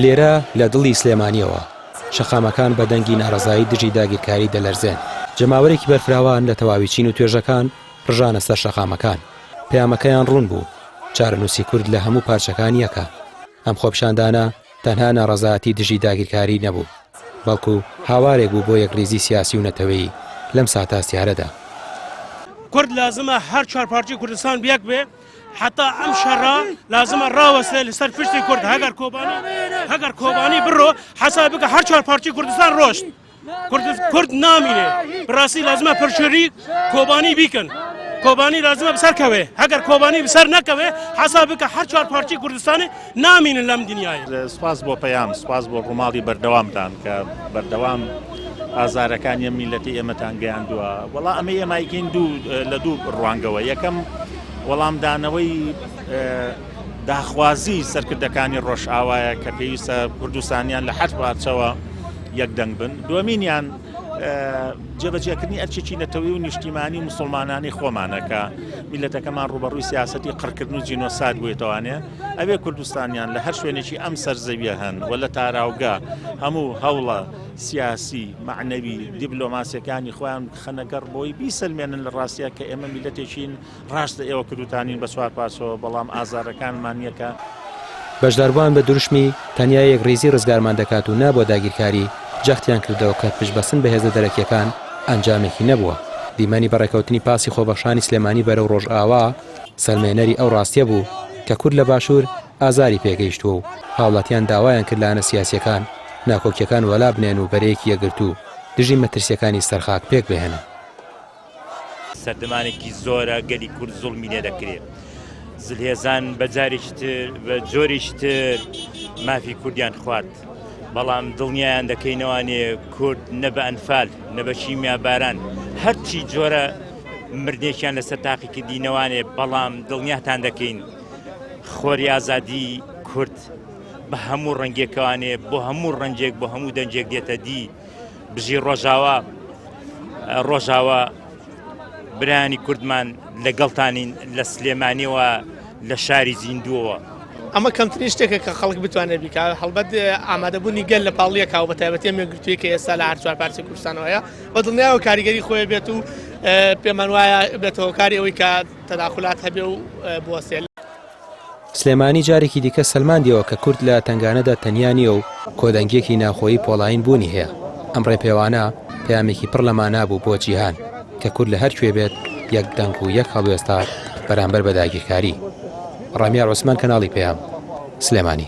لێرە لە دڵی سلێمانییەوە، شەقامەکان بە دەنگی ناڕەزایی دژی داگیرکاری دەلەرزێن. جەماوەرێکی بەرفراوان لە تەواوی چین و توێژەکان ڕژانە سەر شەقامەکان. پەیامەکەیان ڕوون بوو، چارەنووسی کورد لە هەموو پارچەکان یەکە. ئەم خۆپیشاندانە تەنها ناڕەزایەتی دژی داگیرکاری نەبوو، بەڵکو هاوارێک بوو بۆ یەکڕیزی سیاسی و نەتەوەیی لەم ساتە هەستیارەدا. کورد لازمە هەر چوار پارچەی کوردستان یەک بێ حتا ئەم شەڕە لازمە ڕاوەستێ لەسەر پشتی کورد هەگەر کۆبانی هەگەر کۆبانی بڕۆ حەساب بکە هەر چوار پارچەی کوردستان ڕۆشت کورد کورد نامینێ بڕاستی لازمە پرشوری کۆبانی بیکەن کۆبانی لازمە بسەر کەوێ هەگەر کۆبانی بسەر نەکەوێ حەساب بکە هەر چوار پارچەی کوردستانی نامینن لەم دنیایە. سپاس بۆ پەیام، سپاس بۆ ڕووماڵی بەردەوامتان کە بەردەوام ئازارەکانی ئەم میللەتەی ئێمەتان گەیاندووە. وەڵا ئەمەی ئێمە ئەیکەین دوو لە دوو ڕوانگەوە. یەکەم وەڵامدانەوەی داخوازی سەرکردەکانی ڕۆژئاوایە کە پێویستە کوردستانیان لە هەر پارچەوە یەک دەنگ بن. دووەمینیان جێبەجێکردنی ئەرکێکی نەتەوەیی و نیشتیمانی و موسڵمانانەی خۆمانە کە میللەتەکەمان ڕووبەڕووی سیاسەتی قڕکردن و جینۆساید بوویتەوانێ ئەوێ کوردستانیان لە هەر شوێنێکی ئەم سەر زەویە هەن و لە تاراوگە هەموو هەوڵە سیاسی، مەعنەوی، دیبلۆماسیەکانی خۆیان بخەنە گەڕ بۆی بیسەلمێنن لە ڕاستیا کە ئێمە میللەتێکین ڕاستە ئێوە کردوتانین بە چوار پارچەوە بەڵام ئازارەکانمان یەکە. بەشداربووان بە دروشمی، تەنیا یەکڕیزی ڕزگارمان دەکات و نا بۆ داگیرکاری، جەختیان کردەوە کە پشتبەستن بە هێزە دەرەکییەکان ئەنجامێکی نەبووە. دیمەنی بەڕێکەوتنی پاسی خۆبەخشانی سلێمانی بەرەو ڕۆژئاوا سەلمێنەری ئەو ڕاستییە بوو کە کورد لە باشوور ئازاری پێگەیشتووە و هاوڵاتیان داوایان کرد لایەنە سیاسییەکان ناکۆکییەکان وەلا بنێن و بەرەیەکی یەکگرتوو دژی مەترسییەکانی سەر خاک پێکبهێنن. سەردەمانێکی زۆرە گەلی کورد زوڵمی لێ دەکرێ. زلهێزان بە جارێکی تر بە جۆرێکی تر مافی کوردیان خوارد. بەڵام دڵنیایان دەکەینەوانێ کورد نە بە ئەنفال نە بە شیمیا باران هەرچی جۆرە مردێکیان لەسەر تاقیکردینەوانێ بەڵام دڵنیاتان دەکەین خۆری ئازادی کورد بە هەموو ڕەنگێکوانێ بۆ هەموو ڕەنجێک بۆ هەموو دەنجێک دێتە دی بژی ڕۆژاوا ڕۆژاوا برایانی کوردمان لەگەڵتانین لە سلێمانیەوە لە شاری زیندووەوە. ئەمە کەمترین شتێکە کە خەڵک بتوانێت بیکات، هەڵبەت ئامادەبوونی گەل لە پاڵیەکە و بە تایبەتی ئەم یەکگرتوویەی کە ئێستا لە هەر چوار پارچەی کوردستانەوە هەیە بە دڵنیایەوە کاریگەری خۆی بێت و پێمان وایە بێتە هۆکاری ئەوەی کە تەداخولات هەبێ و بوەستێ. سلێمانی جارێکی دیکە سەلماندیەوە کە کورد لە تەنگانەدا تەنیا نییە و کۆدەنگییەکی ناوخۆیی پۆڵایین بوونی هەیە. ئەم ڕێپێوانە پەیامێکی پڕ لە مانا بوو بۆ جیهان کە کورد لە هەر کوێ بێت یەک دەنگ و یەک هەڵوێستە بەرامبەر بە داگیرکاری. ڕامیار عوسمان کەناڵی پەیام، سلێمانی.